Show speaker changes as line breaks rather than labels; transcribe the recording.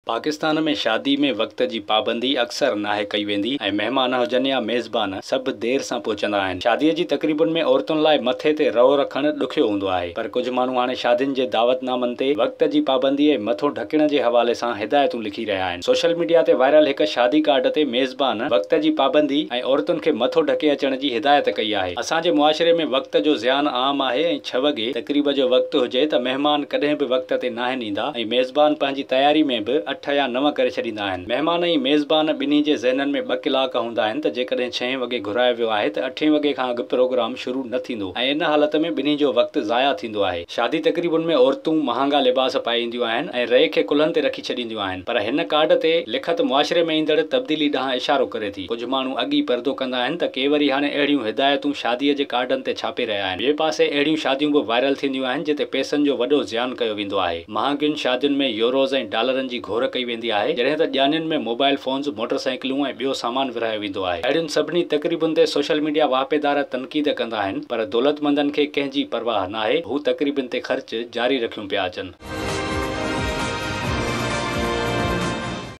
پاڪستان ۾ شادي ۾ وقت جي پابندي اڪثر ناهي ڪئي ويندي ۽ مهمان هجن يا ميزبان سڀ دير سان پهچندا آهن. شادي جي تقريبن ۾ عورتن لاء مٿي تي رئو رکڻ ڏکيو هوندو آهي پر ڪجهه ماڻهو هاڻي شادين جي دعوت نامن تي وقت جي پابندي ۽ مٿو ڍڪڻ جي حوالي سان هدايتون لکي رهيا آهن. سوشل ميڊيا تي وائرل هڪ شادي ڪارڊ تي ميزبان وقت جي پابندي ۽ عورتن کي مٿو ڍڪي اچڻ جي هدايت ڪئي آهي. اسان جي معاشري ۾ وقت جو زيان عام آهي ۽ ڇهه وڳي تقريب جو وقت هجي ته مهمان ڪڏهن به وقت تي ناهن ايندا ۽ ميزبان پنهنجي تياري ۾ به اٺ يا نو ڪري ڇڏيندا آهن. مهمان ۽ ميزبان ٻنهي جي ذهنن ۾ ٻه ڪلاڪ هوندا آهن ته جيڪڏهن ڇهين وڳي گهرايو ويو آهي ته اٺين وڳي کان اڳ پروگرام شروع نه ٿيندو ۽ ان حالت ۾ ٻنهي جو وقت ضايع ٿيندو آهي. شادي تقريبن ۾ عورتون مهانگا لباس پائي اينديون آهن ۽ رئي کي ڪلهن تي رکي ڇڏينديون آهن پر هن ڪارڊ تي لکت معاشري ۾ ايندڙ تبديلي ڏانهن اشارو ڪري ٿي. ڪجهه ماڻهو اڳ ئي پردو ڪندا آهن ته ڪي وري هاڻي اهڙيون هدايتون شاديء جي ڪارڊن تي ڇاپي رهيا آهن. ٻئي پاسي اهڙيون شاديون به وائرل ٿينديون آهن جتي پئسن جو وڏو زيان ڪيو ويندو آهي. مهانگين شادين ۾ يوروز ۽ ڊالرن جي گهور ڪئي ويندي آهي جڏهن ته ڄاڃين ۾ موبائل فونز، موٽر سائيڪلون ۽ ٻيو سامان ورهايو ويندو آهي. اهڙين سڀني تقريبن تي سوشل ميڊيا واهپيدار تنقيد ڪندا آهن پر دولتمندن کي ڪنهن جي پرواهه ناهي، هو تقريبن تي خرچ جاري رکيون پيا اچن.